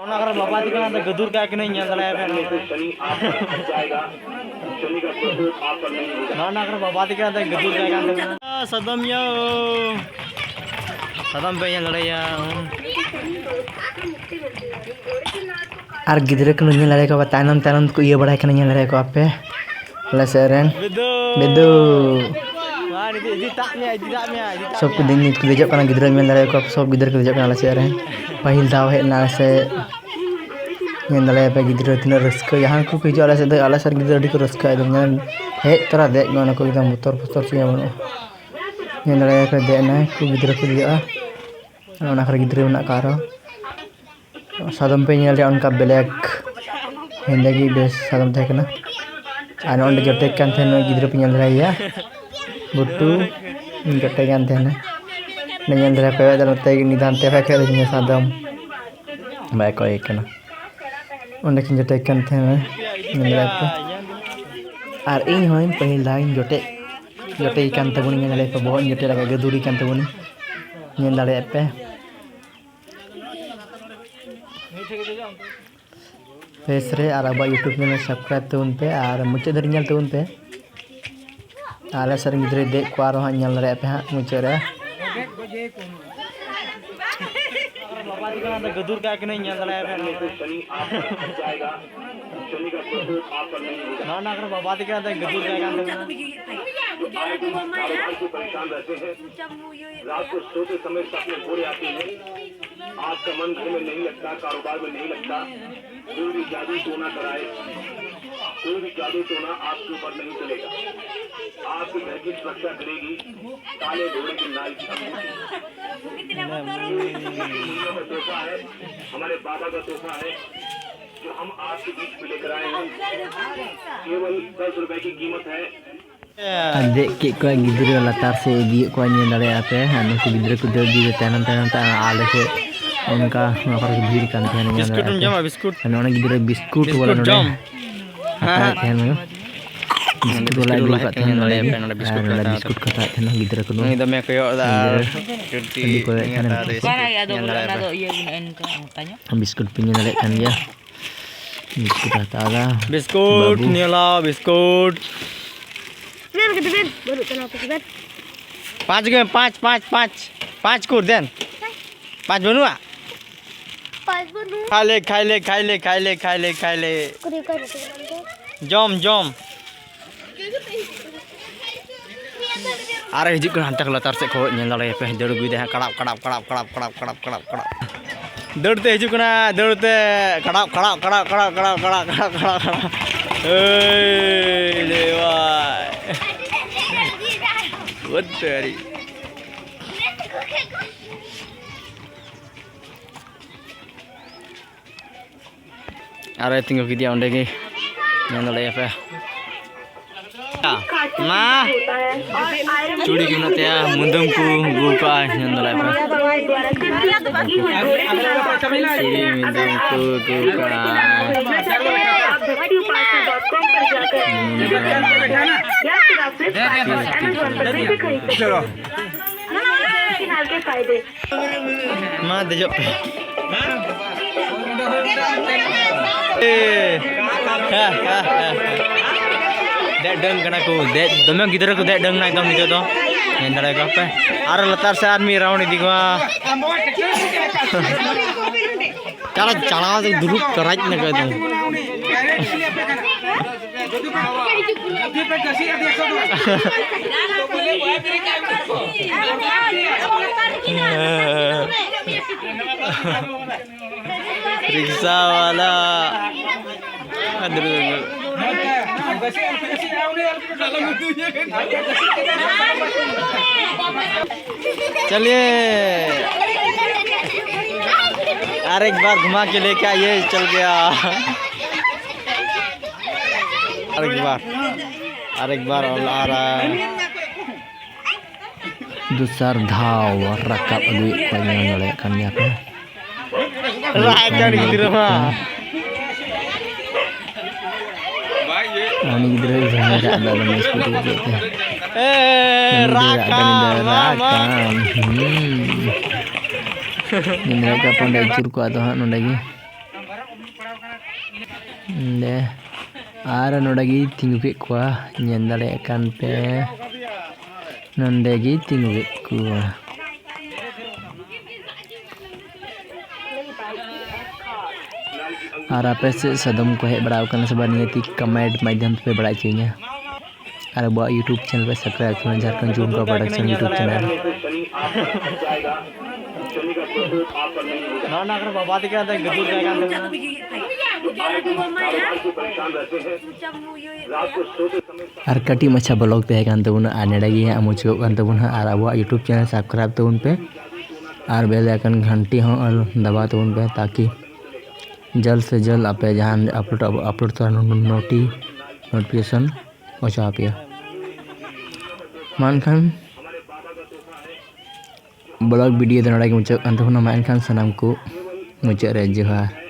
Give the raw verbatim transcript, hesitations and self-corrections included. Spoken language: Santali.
ᱚᱱᱟ ᱠᱚᱨᱮ ᱵᱟᱵᱟ ᱛᱟᱹᱠᱤᱱ ᱚᱱᱛᱮ ᱜᱟᱹᱫᱩᱨ ᱠᱟᱜ ᱠᱤᱱᱟᱹᱧ, ᱧᱮᱞ ᱫᱟᱲᱮᱭᱟᱜ ᱯᱮ᱾ ᱱᱚᱜᱼᱚ ᱱᱚᱣᱟ ᱠᱚᱨᱮ ᱵᱟᱵᱟ ᱛᱟᱹᱠᱤᱱ ᱚᱱᱛᱮ ᱜᱟᱹᱫᱩᱨ ᱠᱟᱜ ᱠᱤᱱᱟᱹᱧ᱾ ᱥᱟᱫᱚᱢ ᱭᱳ, ᱥᱟᱫᱚᱢ ᱯᱮ ᱧᱮᱞ ᱫᱟᱲᱮᱭᱟ᱾ ᱟᱨ ᱜᱤᱫᱽᱨᱟᱹ ᱠᱚ ᱧᱮᱞ ᱫᱟᱲᱮ ᱠᱚᱣᱟ, ᱛᱟᱭᱱᱚᱢ ᱛᱟᱭᱱᱚᱢ ᱛᱮᱠᱚ ᱤᱭᱟᱹ ᱵᱟᱲᱟᱭ ᱠᱟᱱᱟ, ᱧᱮᱞ ᱫᱟᱲᱮ ᱠᱚᱣᱟ ᱯᱮ᱾ ᱟᱞᱮ ᱥᱮᱫ ᱨᱮᱱ ᱵᱤᱫᱩ᱾ ᱵᱤᱫᱩ᱾ ᱢᱟ, ᱤᱫᱤ, ᱤᱫᱤ ᱛᱟᱜ ᱢᱮᱭᱟ, ᱤᱫᱤ ᱛᱟᱜ ᱢᱮᱭᱟ, ᱤᱫᱤ ᱛᱟᱜ ᱥᱚᱵ ᱠᱚ ᱢᱮᱭᱟ᱾ ᱫᱤᱱ ᱱᱤᱛ ᱠᱚ ᱫᱮᱡᱚᱜ ᱠᱟᱱᱟ, ᱜᱤᱫᱽᱨᱟᱹ ᱧᱮᱞ ᱫᱟᱲᱮ ᱠᱚᱣᱟ, ᱥᱚᱵ ᱜᱤᱫᱽᱨᱟᱹ ᱠᱚ ᱫᱮᱡᱚᱜ ᱠᱟᱱᱟ ᱟᱞᱮ ᱥᱮᱫ ᱨᱮᱱ᱾ ᱯᱟᱹᱦᱤᱞ ᱫᱷᱟᱣ ᱦᱮᱡ ᱮᱱᱟ ᱟᱞᱮ ᱥᱮᱫ᱾ ᱧᱮᱞ ᱫᱟᱲᱮᱭᱟᱯᱮ ᱜᱤᱫᱽᱨᱟᱹ ᱛᱤᱱᱟᱹᱜ ᱨᱟᱹᱥᱠᱟᱹ, ᱡᱟᱦᱟᱸ ᱠᱚ ᱦᱤᱡᱩᱜᱼᱟ ᱟᱞᱮ ᱥᱮᱫ ᱫᱚ, ᱟᱞᱮ ᱥᱮᱫ ᱨᱮᱱ ᱜᱤᱫᱽᱨᱟᱹ ᱟᱹᱰᱤ ᱠᱚ ᱨᱟᱹᱥᱠᱟᱹᱜᱼᱟ, ᱮᱠᱫᱚᱢ ᱧᱮᱞ ᱦᱮᱡ ᱛᱚᱨᱟ ᱫᱮᱡ ᱜᱚᱫ ᱱᱟᱠᱚ, ᱮᱠᱫᱚᱢ ᱵᱚᱛᱚᱨ ᱯᱚᱛᱚᱨ ᱪᱮᱫ ᱦᱚᱸ ᱵᱟᱹᱱᱩᱜᱼᱟ᱾ ᱧᱮᱞ ᱫᱟᱲᱮᱭᱟᱯᱮ ᱫᱮᱡ ᱮᱱᱟᱭ, ᱠᱚ ᱜᱤᱫᱽᱨᱟᱹ ᱠᱚ ᱫᱮᱡᱚᱜᱼᱟ᱾ ᱚᱱᱟ ᱠᱚᱨᱮ ᱜᱤᱫᱽᱨᱟᱹ ᱢᱮᱱᱟᱜ ᱠᱚᱣᱟ ᱟᱨᱦᱚᱸ᱾ ᱥᱟᱫᱚᱢ ᱯᱮ ᱧᱮᱞ ᱨᱮᱭᱟᱜ ᱚᱱᱠᱟ ᱵᱞᱮᱠ ᱦᱮᱸᱫᱮ ᱜᱮ ᱵᱮᱥ ᱥᱟᱫᱚᱢ ᱛᱟᱦᱮᱸ ᱠᱟᱱᱟ᱾ ᱟᱨ ᱱᱚᱸᱰᱮ ᱡᱚᱴᱮᱫ ᱠᱟᱱ ᱛᱟᱦᱮᱱ ᱱᱩᱭ ᱜᱤᱫᱽᱨᱟᱹ ᱯᱮ ᱧᱮᱞ ᱫᱟᱲᱮᱭᱟᱭᱟ, ᱵᱩᱴᱩ ᱡᱚᱴᱮᱫ ᱠᱟᱱ ᱛᱟᱦᱮᱱᱟ᱾ ᱚᱸᱰᱮ ᱧᱮᱞ ᱫᱟᱲᱮ ᱠᱚᱭᱚᱜ ᱫᱟ ᱱᱚᱛᱮ ᱜᱮ ᱩᱱᱤ ᱫᱚ ᱦᱟᱱᱛᱮ ᱠᱷᱚᱡ ᱠᱚᱭᱚᱜ ᱫᱤᱧᱟ ᱥᱟᱫᱚᱢ᱾ ᱵᱟᱭ ᱠᱚᱭᱚᱜ ᱠᱟᱱᱟ᱾ ᱚᱸᱰᱮ ᱠᱤᱱ ᱡᱚᱴᱮᱫ ᱠᱟᱱ ᱛᱟᱦᱮᱱᱟ, ᱧᱮᱞ ᱫᱟᱲᱮᱭᱟᱜ ᱯᱮ᱾ ᱟᱨ ᱤᱧ ᱦᱚᱸ ᱯᱟᱹᱦᱤᱞ ᱫᱷᱟᱣ ᱤᱧ ᱡᱚᱴᱮᱫ, ᱡᱚᱴᱮᱫ ᱠᱟᱱ ᱛᱟᱵᱚᱱᱤᱧ, ᱧᱮᱞ ᱫᱟᱲᱮᱭᱟᱜ ᱯᱮ, ᱵᱚᱦᱚᱜ ᱤᱧ ᱡᱚᱴᱮᱫ ᱞᱟᱜᱟ ᱜᱟᱹᱫᱩᱨᱤ ᱠᱟᱱ ᱛᱟᱵᱚᱱᱤᱧ, ᱧᱮᱞ ᱫᱟᱲᱮᱭᱟᱜ ᱯᱮ᱾ ᱯᱮᱡᱽ ᱨᱮ ᱟᱨ ᱟᱵᱚᱣᱟᱜ YouTube channel subscribe ᱛᱟᱵᱚᱱ ᱯᱮ ᱟᱨ ᱢᱩᱪᱟᱹᱫ ᱫᱷᱟᱹᱨᱤᱡ ᱧᱮᱞ ᱛᱟᱵᱚᱱ ᱯᱮ᱾ ᱟᱞᱮ ᱥᱮᱫ ᱨᱮᱱ ᱜᱤᱫᱽᱨᱟᱹᱭ ᱫᱮᱡ ᱠᱚᱣᱟ ᱟᱨᱦᱚᱸ ᱦᱟᱸᱜ, ᱧᱮᱞ ᱫᱟᱲᱮᱭᱟᱜ ᱯᱮ ᱦᱟᱸᱜ ᱢᱩᱪᱟᱹᱫ ᱨᱮ᱾ ᱵᱟᱵᱟ ᱛᱟᱹᱠᱤᱱ ᱚᱱᱟ ᱫᱚ ᱜᱟᱹᱫᱩᱨ ᱠᱟᱜ ᱠᱤᱱᱟᱹᱧ, ᱧᱮᱞ ᱫᱟᱲᱮᱭᱟᱜ ᱯᱮ ᱱᱚᱰᱮ᱾ ᱱᱚᱜᱼᱚ ᱱᱚᱣᱟ ᱠᱚᱨᱮ ᱵᱟᱵᱟ ᱛᱟᱹᱠᱤᱱ ᱚᱱᱟ ᱫᱚ ᱜᱟᱹᱫᱩᱨ ᱠᱟᱜ ᱠᱟᱱ ᱛᱟᱹᱠᱤᱱᱟ᱾ रात को सोते समय सपने बुरे आते हैं। आपका मन घर में नहीं लगता, कारोबार में नहीं लगता। कोई भी जादू टोना कराए, कोई भी जादू टोना आपके ऊपर नहीं चलेगा। आपके घर की सुरक्षा करेगी काले घोड़े की नाल की अंगूठी। ये का तोहफा है, हमारे बाबा का तोहफा है, जो हम आपके बीच में लेकर आए हैं। केवल दस रुपए की कीमत है। ᱟᱨ ᱫᱮᱡ ᱠᱮᱫ ᱠᱚᱣᱟ ᱜᱤᱫᱽᱨᱟᱹ, ᱞᱟᱛᱟᱨ ᱥᱮᱫ ᱤᱫᱤᱭᱮᱫ ᱠᱚᱣᱟ, ᱧᱮᱞ ᱫᱟᱲᱮᱭᱟᱜᱼᱟ ᱯᱮ᱾ ᱟᱨ ᱱᱩᱠᱩ ᱜᱤᱫᱽᱨᱟᱹ ᱠᱚ ᱫᱟᱹᱲ ᱤᱫᱤᱭᱮᱫᱟ ᱛᱟᱭᱱᱚᱢ ᱛᱟᱭᱱᱚᱢ ᱛᱮ᱾ ᱟᱨ ᱟᱞᱮ ᱥᱮᱫ ᱚᱱᱠᱟ ᱱᱚᱣᱟ ᱠᱚᱨᱮ ᱠᱚ ᱵᱷᱤᱲ ᱠᱟᱱ ᱛᱟᱦᱮᱱᱟ, ᱧᱮᱞ ᱵᱤᱥᱠᱩᱴ ᱮᱢ ᱫᱟᱲᱮᱭᱟᱜᱼᱟ ᱯᱮ᱾ ᱡᱚᱢᱟ? ᱵᱤᱥᱠᱩᱴ᱾ ᱟᱨ ᱱᱚᱰᱮ ᱜᱤᱫᱽᱨᱟᱹ ᱵᱤᱥᱠᱩᱴ ᱵᱤᱥᱠᱩᱴ ᱵᱚᱞᱮ ᱱᱚᱰᱮ ᱡᱚᱢ᱾ ᱦᱟᱛᱟᱣᱮᱫ ᱦᱮᱸ᱾ ᱛᱟᱦᱮᱱ ᱢᱮ᱾ ᱵᱤᱥᱠᱩᱴ ᱵᱟᱞᱟ ᱟᱹᱜᱩ ᱟᱠᱟᱫ ᱛᱟᱦᱮᱱ ᱱᱚᱰᱮ᱾ ᱱᱚᱰᱮ ᱵᱤᱥᱠᱩᱴ ᱟᱨ ᱱᱚᱰᱮ ᱵᱤᱥᱠᱩᱴ ᱠᱚ ᱦᱟᱛᱟᱣ ᱮᱫ ᱛᱟᱦᱮᱱᱟ ᱜᱤᱫᱽᱨᱟᱹ ᱠᱚᱫᱚ᱾ ᱩᱱᱤ ᱫᱚᱢᱮ ᱠᱚᱭᱚᱜ ᱮᱫᱟ ᱟᱨ ᱜᱤᱫᱽᱨᱟᱹ ᱪᱩᱴᱤ ᱦᱟᱺᱰᱤ ᱠᱚ ᱞᱟᱹᱭᱮᱫ ᱛᱟᱦᱮᱱᱟ ᱵᱤᱥᱠᱩᱴ᱾ ᱵᱟᱝ, ᱟᱫᱚ ᱤᱭᱟᱹ ᱢᱮᱱᱟᱜᱼᱟ, ᱚᱱᱠᱟ ᱧᱚᱜ᱾ ᱵᱤᱥᱠᱩᱴ ᱯᱮ ᱧᱮᱞ ᱫᱟᱲᱮᱭᱟᱜ ᱠᱟᱱ ᱜᱮᱭᱟ᱾ ᱵᱤᱥᱠᱩᱴ ᱦᱟᱛᱟᱣ ᱮᱫᱟ᱾ ᱵᱤᱥᱠᱩᱴ, ᱵᱟᱹᱵᱩ᱾ ᱧᱮᱞᱟ, ᱵᱤᱥᱠᱩᱴ᱾ ᱵᱮᱱ ᱠᱟᱹᱴᱤᱡ ᱵᱮᱱ, ᱵᱟᱹᱱᱩᱜ ᱛᱟᱞᱟ ᱛᱟᱠᱚ ᱵᱮᱱ᱾ ᱯᱟᱸᱪ ᱜᱮ, ᱯᱟᱸᱪ, ᱯᱟᱸᱪ, ᱯᱟᱸᱪ᱾ ᱯᱟᱸᱪ ᱠᱚ ᱫᱮᱱ᱾ ᱯᱟᱸᱪ ᱵᱟᱹᱱᱩᱜᱼᱟ? ᱯᱟᱸᱪ ᱵᱟᱹᱱᱩᱜ᱾ ᱠᱷᱟᱭ ᱞᱮ, ᱠᱷᱟᱭ ᱞᱮ, ᱠᱷᱟᱭ ᱞᱮ᱾ ᱠᱚᱨᱮ, ᱚᱠᱟ ᱨᱮ ᱛᱤᱸᱜᱩ ᱵᱟᱝ ᱫᱚ? ᱡᱚᱢ, ᱡᱚᱢ᱾ ᱟᱨᱮ ᱦᱤᱡᱩᱜ ᱠᱟᱱᱟ ᱦᱟᱱᱛᱮ ᱠᱷᱚᱱ ᱞᱟᱛᱟᱨ ᱥᱮᱫ ᱠᱷᱚᱱ, ᱧᱮᱞ ᱫᱟᱲᱮᱭᱟᱯᱮ, ᱫᱟᱹᱲ ᱟᱹᱜᱩᱭᱮᱫᱟᱭ ᱦᱟᱸᱜ, ᱠᱟᱲᱟᱯ, ᱠᱟᱲᱟᱯ, ᱠᱟᱲᱟᱯ᱾ ᱫᱟᱹᱲ ᱛᱮ ᱦᱤᱡᱩᱜ ᱠᱟᱱᱟ, ᱫᱟᱹᱲ ᱛᱮ, ᱠᱟᱲᱟᱯ, ᱠᱟᱲᱟᱯ᱾ ᱮᱭ ᱞᱮ ᱵᱷᱟᱭ᱾ ᱵᱟᱹᱫᱽ ᱛᱮ ᱟᱹᱨᱤ᱾ ᱟᱨᱮ ᱛᱤᱸᱜᱩ ᱠᱮᱫᱮᱭᱟ ᱚᱸᱰᱮ ᱜᱮ, ᱧᱮᱞ ᱫᱟᱲᱮᱭᱟᱜᱼᱟ ᱯᱮ᱾ ᱢᱟ, ᱪᱩᱲᱤ ᱠᱚ ᱢᱮᱱᱟᱜ ᱛᱟᱭᱟ, ᱢᱩᱫᱟᱹᱢ ᱠᱚ ᱟᱹᱜᱩ ᱠᱟᱜᱼᱟ, ᱧᱮᱞ ᱫᱟᱲᱮᱭᱟᱜᱼᱟ ᱯᱮ᱾ ᱪᱩᱲᱤ, ᱢᱩᱫᱟᱹᱢ ᱠᱚ ᱟᱹᱜᱩ ᱠᱟᱜᱼᱟ᱾ ᱪᱚᱞᱚ᱾ ᱢᱟ ᱫᱮᱡᱚᱜ ᱯᱮ᱾ ᱮ, ᱦᱮᱸ, ᱦᱮᱸ, ᱦᱮᱸ, ᱦᱮᱸ᱾ ᱫᱮᱡ ᱰᱟᱹᱝ ᱠᱟᱱᱟ ᱠᱚ, ᱫᱮᱡ, ᱫᱚᱢᱮ ᱜᱤᱫᱽᱨᱟᱹ ᱠᱚ ᱫᱮᱡ ᱰᱟᱹᱝ ᱱᱟ ᱮᱠᱫᱚᱢ ᱱᱤᱛᱚᱜ ᱫᱚ᱾ ᱧᱮᱞ ᱫᱟᱲᱮ ᱠᱚ ᱯᱮ᱾ ᱟᱨᱚ ᱞᱟᱛᱟᱨ ᱥᱮᱫ ᱟᱨ ᱢᱤᱫ round ᱤᱫᱤ ᱠᱚᱣᱟ᱾ ᱪᱟᱞᱟᱣ, ᱪᱟᱞᱟᱣ ᱛᱮ ᱫᱩᱲᱩᱵ ᱠᱟᱨᱟᱡ ᱱᱟ ᱠᱚ ᱮᱠᱫᱚᱢ᱾ ᱨᱤᱠᱥᱟ ᱣᱟᱞᱟ᱾ चलिए, और एक बार घुमा के लेके आइए, चल गया। और एक बार, और एक बार और आ रहा है। ᱫᱚᱥᱟᱨ ᱫᱷᱟᱣ ᱨᱟᱠᱟᱵ ᱟᱹᱜᱩᱭᱮᱫ ᱠᱚᱣᱟ, ᱧᱮᱞ ᱫᱟᱲᱮᱭᱟᱜ ᱠᱟᱱ ᱜᱮᱭᱟ ᱯᱮ᱾ ᱨᱟᱡᱽ ᱜᱤᱫᱽᱨᱟᱹ ᱢᱟ᱾ ᱩᱱᱤ ᱜᱤᱫᱽᱨᱟᱹ ᱫᱚᱢᱮ ᱨᱟᱜ ᱮᱫᱟ, ᱫᱚᱢᱮ ᱥᱯᱤᱰ ᱛᱮ ᱪᱮᱫ ᱛᱮ᱾ ᱮ, ᱫᱚᱢᱮ ᱨᱟᱜ ᱨᱟᱜ ᱠᱟᱱ ᱫᱚ, ᱠᱟᱱ, ᱨᱟᱜ ᱢᱟᱢᱟ᱾ ᱠᱟᱱ᱾ ᱦᱩᱸ᱾ ᱧᱮᱞ ᱠᱟᱜ ᱯᱮ ᱚᱸᱰᱮ ᱟᱹᱪᱩᱨ ᱠᱚᱜᱼᱟ ᱫᱚ ᱦᱟᱸᱜ ᱱᱚᱸᱰᱮ ᱜᱮ᱾ ᱚᱸᱰᱮ᱾ ᱟᱨ ᱱᱚᱸᱰᱮ ᱜᱮ ᱛᱤᱸᱜᱩ ᱠᱮᱫ ᱠᱚᱣᱟ, ᱧᱮᱞ ᱫᱟᱲᱮᱭᱟᱜ ᱠᱟᱱ ᱯᱮ᱾ ᱱᱚᱸᱰᱮ ᱜᱮ ᱛᱤᱸᱜᱩ ᱠᱮᱫ ᱠᱚᱣᱟ᱾ ᱟᱨ ᱟᱯᱮ ᱥᱮᱫ ᱥᱟᱫᱚᱢ ᱠᱚ ᱦᱮᱡ ᱵᱟᱲᱟ ᱟᱠᱟᱱᱟ ᱥᱮ ᱵᱟᱝ? ᱱᱤᱭᱟᱹ ᱛᱤ comment ᱢᱟᱫᱽᱫᱷᱚᱢ ᱛᱮᱯᱮ ᱵᱟᱲᱟᱭ ᱦᱚᱪᱚᱧᱟ᱾ ᱟᱨ ᱟᱵᱚᱣᱟᱜ YouTube channel ᱯᱮ subscribe ᱠᱟᱱᱟ, ᱡᱷᱟᱲᱠᱷᱚᱸᱰ ᱡᱩᱣᱟᱹᱱ ᱠᱚᱣᱟᱜ production YouTube channel᱾ ᱱᱚᱣᱟ ᱱᱟᱜᱟᱨ ᱵᱟᱵᱟ ᱛᱤᱠᱤᱱ ᱟᱫᱚ ᱜᱟᱹᱫᱩᱨ ᱠᱟᱭ ᱠᱟᱱ ᱛᱟᱵᱚᱱᱟ᱾ ᱟᱨ ᱠᱟᱹᱴᱤᱡ ᱢᱟᱪᱷᱟ vlog ᱛᱟᱦᱮᱸ ᱠᱟᱱ ᱛᱟᱵᱚᱱᱟ, ᱟᱨ ᱱᱚᱰᱮ ᱜᱮ ᱦᱟᱸᱜ ᱢᱩᱪᱟᱹᱫᱚᱜ ᱠᱟᱱ ᱛᱟᱵᱚᱱᱟ ᱦᱟᱸᱜ᱾ ᱟᱨ ᱟᱵᱚᱣᱟᱜ YouTube channel subscribe ᱛᱟᱵᱚᱱ ᱯᱮ, ᱟᱨ bell icon ᱜᱷᱟᱱᱴᱤ ᱦᱚᱸ ᱫᱟᱵᱟᱣ ᱛᱟᱵᱚᱱ ᱯᱮ, ᱛᱟᱠᱤ ᱡᱚᱞᱫ ᱥᱮ ᱡᱚᱞᱫ ᱟᱯᱮ ᱡᱟᱦᱟᱸ upload upload ᱛᱚᱨᱟ ᱱᱳᱴᱤ notification ᱚᱪᱚ ᱟᱯᱮᱭᱟ᱾ ᱢᱟ ᱮᱱᱠᱷᱟᱱ vlog video ᱫᱚ ᱱᱚᱰᱮ ᱜᱮ ᱢᱩᱪᱟᱹᱫ ᱠᱟᱱ ᱛᱟᱵᱚᱱᱟ᱾ ᱢᱟ ᱮᱱᱠᱷᱟᱱ ᱥᱟᱱᱟᱢ ᱠᱚ ᱢᱩᱪᱟᱹᱫ ᱨᱮ ᱡᱚᱦᱟᱨ᱾